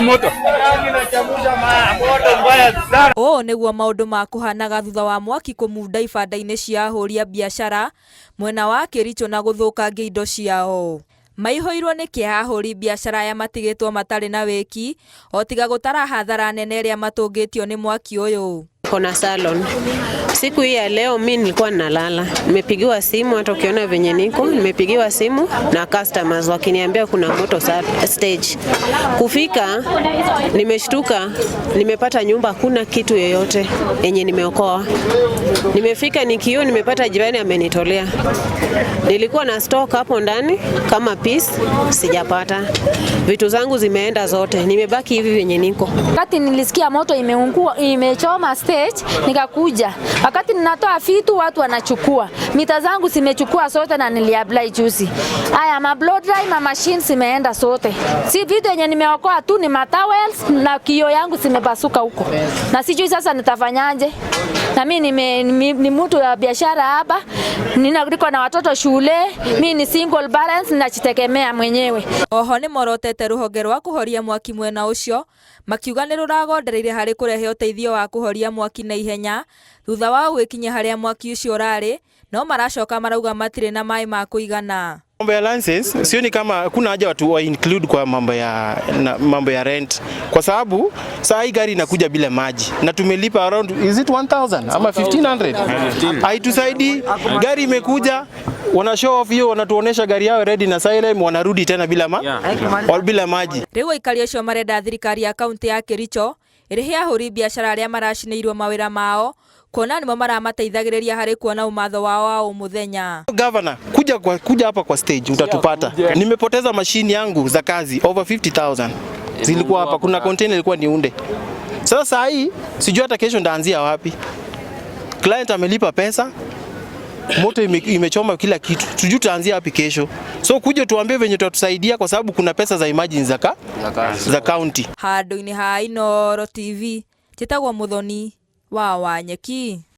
Moto. Ũũ nĩguo maũndũ makũhanaga thutha wa mwaki kũmunda ibanda-inĩ cia ahũri a biacara mwena wa Kericho na gũthũkangia indo ciao. Maihũirwo nĩ kĩeha ahũri biacara aya matigĩtwo matarĩ na wĩki o tiga gũtara hathara nene ĩrĩa matũngĩtio nĩ mwaki ũyũ. Kona salon. Siku hii ya leo mi nilikuwa nalala, nimepigiwa simu, hata ukiona venye niko, nimepigiwa simu na customers wakiniambia kuna moto stage. Kufika nimeshtuka, nimepata nyumba hakuna kitu yoyote yenye nimeokoa. Nimefika nikio, nimepata jirani amenitolea. Nilikuwa na stock hapo ndani kama piece, sijapata. Vitu zangu zimeenda zote, nimebaki hivi venye niko. Wakati nilisikia moto imeungua, imechoma stage, nikakuja. Wakati ninatoa vitu watu wanachukua. Mita zangu zimechukua zote na niliapply juzi. Haya ma blow dry ma machine zimeenda zote. Si vitu yenye nimeokoa tu ni matowels na kio yangu zimepasuka huko. Na sijui sasa nitafanyaje. Na mimi ni mtu wa biashara hapa. Nina niko na watoto shule, mimi ni single parents, ninajitegemea mwenyewe. Oho nĩ morotete rũhonge rwa kũhoria mwaki mwena ũcio makiuga nĩ rũragondereire harĩ kũrehe ũteithio wa kũhoria mwaki na ihenya thutha wa gwĩkinyia harĩa mwaki ũcio ũrarĩ, no maracoka marauga matirĩ na maĩ ma kũigana. Mambo ya license sioni kama kuna haja watu wa include kwa mambo ya na, mambo ya rent, kwa sababu saa hii gari inakuja bila maji na tumelipa around, is it 1000 ama 1500? Haitusaidii. Gari imekuja, wana show off hiyo, wanatuonesha gari yao ready na siren, wanarudi tena bila maji. Rĩu aikari acio marenda thirikari ya kaunti ya Kericho ĩrĩhe ahũri biacara arĩa maracinĩirwo mawĩra mao kuona nĩmo maramateithagĩrĩria harĩ kuona umatho wao wa o mũthenya. Governor, kuja hapa kwa stage utatupata. Nimepoteza mashini yangu za kazi over 50,000 zilikuwa hapa, kuna container ilikuwa niunde. Sasa saa hii sijui hata kesho ndaanzia wapi. Client amelipa pesa, moto imechoma kila kitu, sijui tutaanzia wapi kesho. So kuja tuambie venye tutatusaidia, kwa sababu kuna pesa za emergency za county. Handũ-inĩ ha Inooro TV, njĩtagwo Muthoni wa Wanyeki.